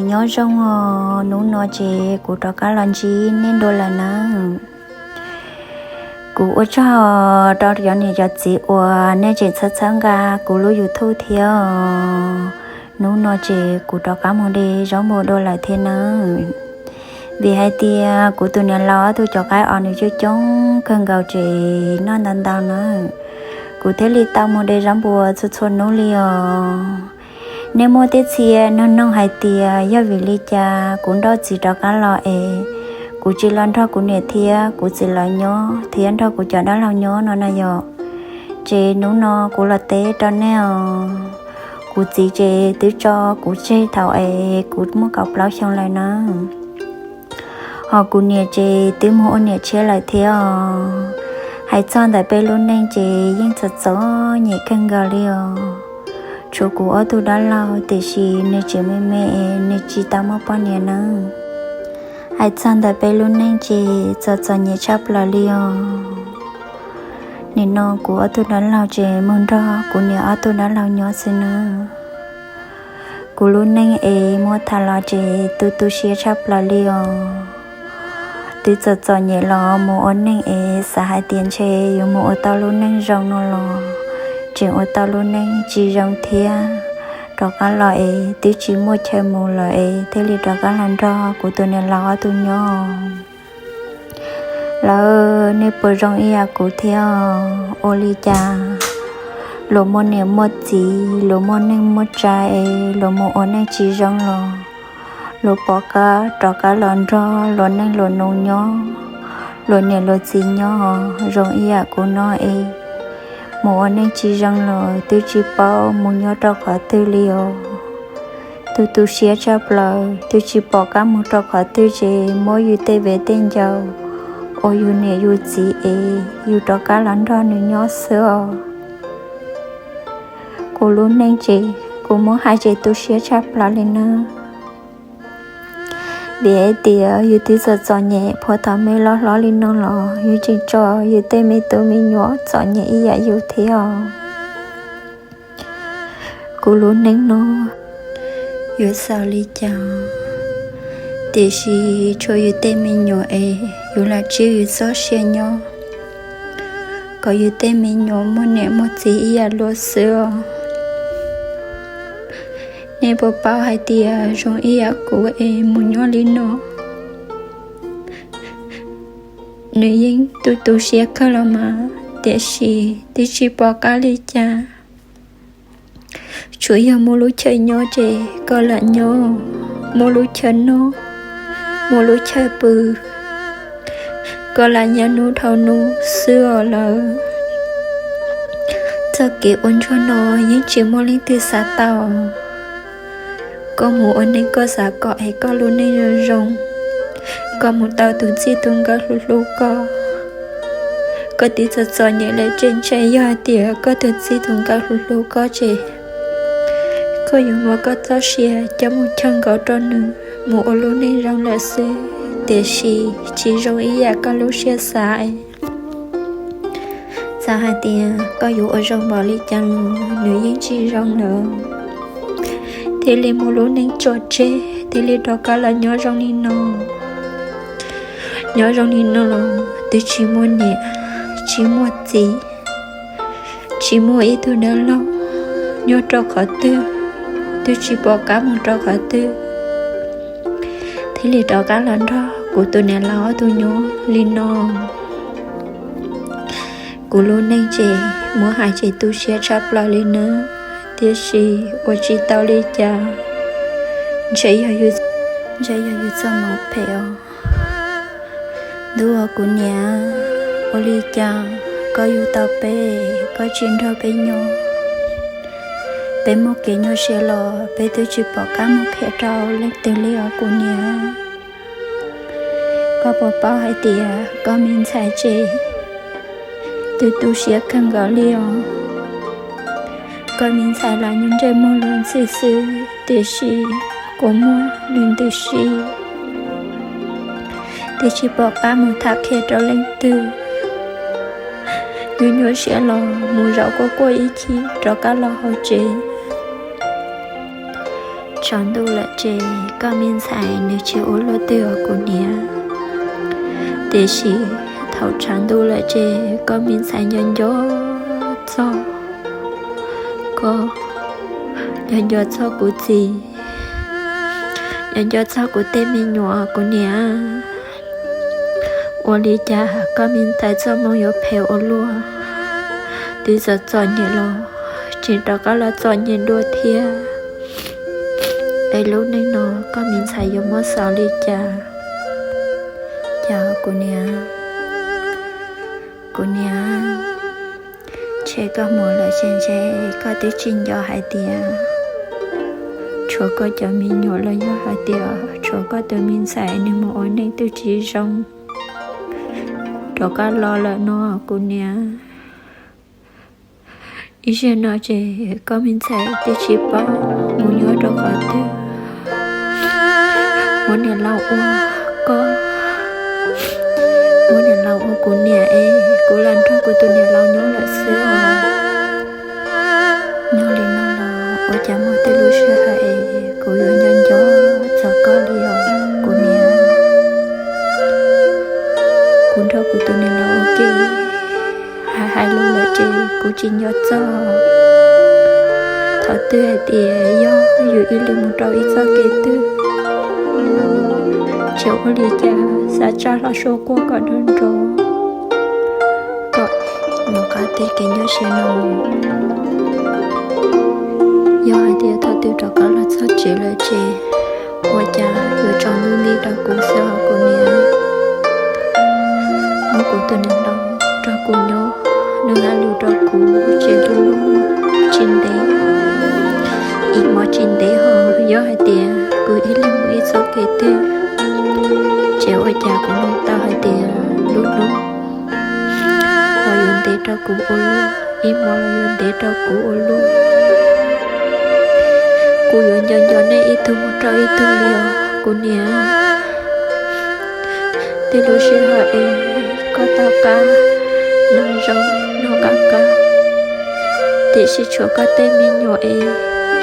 Nyob zoo os, hnub no ces kuv rov qab los ntsib nej dua lawm nawb. Kuv ua tsaug rau cov niam cov txiv uas nej tseem txhawb txhawb nqa kuv lub YouTube thiab. Hnub no ces kuv rov qab mus de zaub npua dua lawm thiab nawb. Vim hais tias kuv tus niam laus ob tug cov qaib os nws coob coob kawg nkaus ces noj ntau ntau nawb. Kuv thiaj li tau mus de zaub npua txhua txhua hnub li os. Nej muaj tej txhia nug noog hais tias yog vim li cas kuv nrauj txiv rov qab los es kuv tsis los nrog kuv niam thiab kuv txiv lawv nyob thiab nrog kuv cov dab laug nyob no na yom. Ces hnub no kuv los teb rau nej os. Kuv txiv ces twb tso kuv tseg thaum es kuv muaj kaum plaub xyoo lawm na. Ho kuv niam ces twb mus ua niam tshiab lawm thiab os. Hais txog ntawm peb lub neej ces yeej txom txom nyem kawg nkaus li os. Tshuav kuv ob tug dab laug tiam sis nws tseem me me, nws tsis tau muaj poj niam nawb. Hais txog ntawm peb lub neej ces txom txom nyem tshaj plaws li os. Nim no kuv ob tug dab laug ces mus nrog kuv niam ob tug dab laug nyob xwb nawb. Kuv lub neej es muab tham los ces tu tu siab tshaj plaws li os. Twb txom txom nyem los mus ua neej es xav hais tias ntshe yuav mus ua tau lub neej zoo no los tseem ua tau lub neej tsis zoo thiab. Rov qab los es twb tsis muaj chaw mus lawm es thiaj li rov qab los nrog kuv tus niam laus ob tug nyob. Lawv nej puas zoo ib yam kuv thiab? Ua li cas luag muaj niam muaj txiv, luag muaj neej muaj tsa es luag mus ua neej tsis zoo los luag pom qab rov qab los nrog luag neej luag noog nyob, luag niam luag txiv nyob? Zoo ib yam kuv no es mus ua neej tsis zoo los twb tsis paub mus nyob rau qhov twg li os. Tu tu siab tshaj plaws, twb tsis pom qab mus rau qhov twg ces muab yus tej viv tej ncaus uas yus niam yus txiv es yus rov qab los nrog nws nyob xwb os. Kuv lub neej ces kuv muab hais ces tu siab tshaj plaws li nawb. Vim hais tias yus twb txom txom nyem phuav thov me loj hlob li no los yus tseem tso yus tej me tub me nyuam txom nyem ib yam yus thiab os. Kuv lub neej no yuav xav li cas, tiam sis tshuav yus tej me nyuam es yus lam tswj yus txoj sia nyob, kom yus tej me nyuam muaj niam muaj txiv ib yam luag xwb os. Nej puas paub hais tias zoo ib yam kuv es mus nyob li no, nws yeej tu tu siab kawg los mas, tiam sis twb tsis pom qab li cas. Tsuas yog muaj lub chaw nyob ces koj lam nyob, muaj lub chaw noj, muaj lub chaw pw, koj lam nyob hnub dhau hnub xwb os lawm. Txoj kev ua ntsuag no yeej tsis muaj leej twg xav tau. Koj mus ua neej koj xav kom es koj lub neej zoo zoo, koj mus tau tus txij tus nkawm hlub hlub koj. Koj twb txom txom nyem lawm ces ntshe yog hais tias koj tus txij tus nkawm hlub hlub koj ces koj yuav muab koj txoj sia coj mus chaw nkaus rau nws mus ua lub neej zoo lawm xwb, tiam sis tsis zoo ib yam koj lub siab xav. Txawm hais tias koj yuav ua zoo npaum li cas los nws yeej tsis zoo lawm. Thiaj li muaj lub neej tso tseg, thiaj li rov qab los nyob zoo li no. Nyob zoo li no los twb tsis muaj niam, tsis muaj txiv, tsis muaj ib tug dab laug, nyob rau qhov twg twb tsis pom qab mus rau qhov twg. Thiaj li rov qab los nrog kuv tus niam laus ob tug nyob li no. Kuv lub neej ces muab hais ces tu siab tshaj plaws li nawb, tiam sis ua tsis tau li cas. Ntshe yog yus, ntshe yog yus txoj hmoo phem os. Ntuj, kuv niam, ua li cas koj yug tau peb, koj tsis nrog peb nyob? Peb muaj kev nyuaj siab los peb twb tsis pom qab mus qhia rau leej twg li os kuv niam. Koj puas paub hais tias koj me ntxhais ces twb tu siab kawg nkaus li os. Koj me ntxhais los nyuag ntsej muag luag ntxhi xwb, tiam sis kua muag nws ntws si, twb tsis pom qab mus tham qhia rau leej twg. Nyuaj nyuaj siab los mus zaum quaj quaj ib chim rov qab los hauv tsev. Tsaus ntuj lawm ces koj me ntxhais nws tsis ua luaj twg os kuv niam. Tiam sis thaum tsaus ntuj lawm ces koj me ntxhais nco nco txog koj, nco nco txog kuv txiv, nco nco txog kuv tej me nyuam kuv niam. Ua li cas koj me ntxhais txoj moo yuav phem ua luaj, twb txom txom nyem los tseem rov qab los txom nyem dua thiab. Es lub neej no koj me ntxhais yuav muab xaus li cas? Cas kuv niam, kuv niam, ntshe koj mus lawm ces ntshe koj twb tsis nco hais tias tshuav koj cov me nyuam los yog hais tias tshuav koj tus me ntxhais nws mus ua neej twb tsis zoo rov qab los lawm no kuv niam. Ib zaug no ces koj me ntxhais twb tsis paub mus nyob rau qhov twg. Muab niam laus ua koj, muab niam laus ua kuv niam es kuv los nrog kuv tus niam laus nyob lawm xwb os. Nyob li no los ua cas muaj tej lub sij hawm es kuv yuav nco nco txog koj li os kuv niam. Kuv nrog kuv tus niam laus ua ke hais hais lus lawm ces kuv tsis nco txog. Thaum twg hais tias yog yus ib leeg mus rau ib txoj kev twg, ces ua li cas xav tsa hlo sua quaj kom nrov nrov, kom nov qab tej kev nyuaj siab no. Yog hais tias thaum twg rov qab los txog tsev lawm ces ua cas yuav tsaus ntuj nti rau kuv xwb os kuv niam. Muab kuv tus niam laus rau kuv nyob, nug lag lus rau kuv ces lub hnub tsis ntev, ib hmos tsis ntev ho. Yog hais tias kuv ib leeg mus ib txoj kev twg, ces ua cas kuv nug tau hais tias lub hnub los yuav ntev rau kuv ua luaj, ib hmos los yuav ntev rau kuv ua luaj. Kuv yuav nco nco nej ib tug mus rau ib tug li os kuv niam. Tej lub sij hawm es koj tau qab nyob zoo noj qab qab, tiam sis tshuav koj tej me nyuam es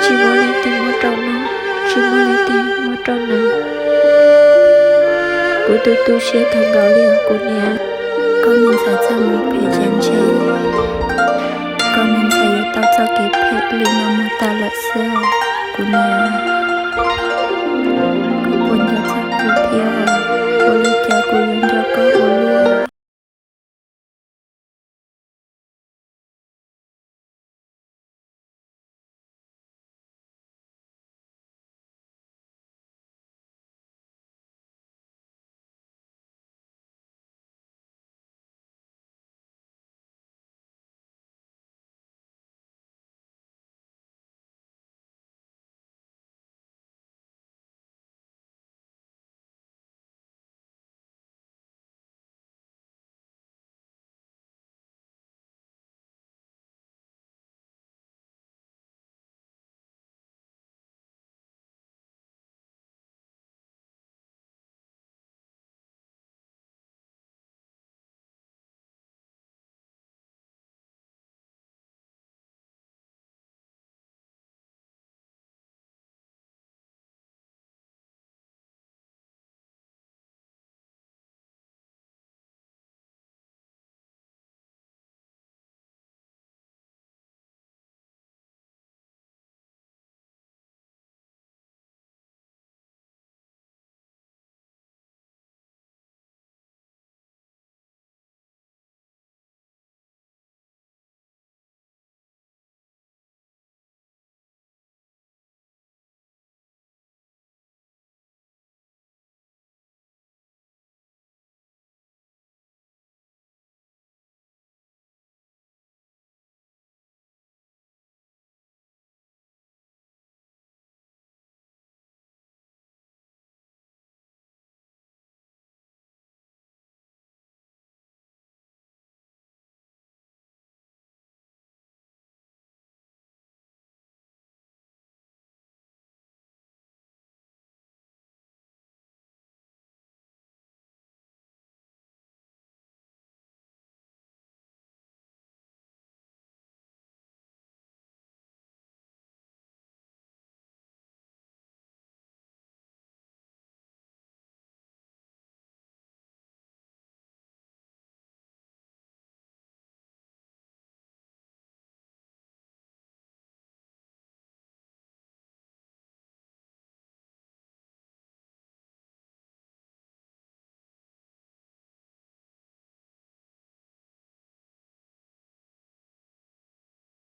tsis muaj leej twg muab rau noj, tsis muaj leej twg muab rau nws. Kuv tu tu siab kawg nkaus li os kuv niam. Koj me ntxhais txoj moo phem ces ntshe koj me ntxhais yuav tau txoj kev phem li no mus tas lawm xwb os kuv niam.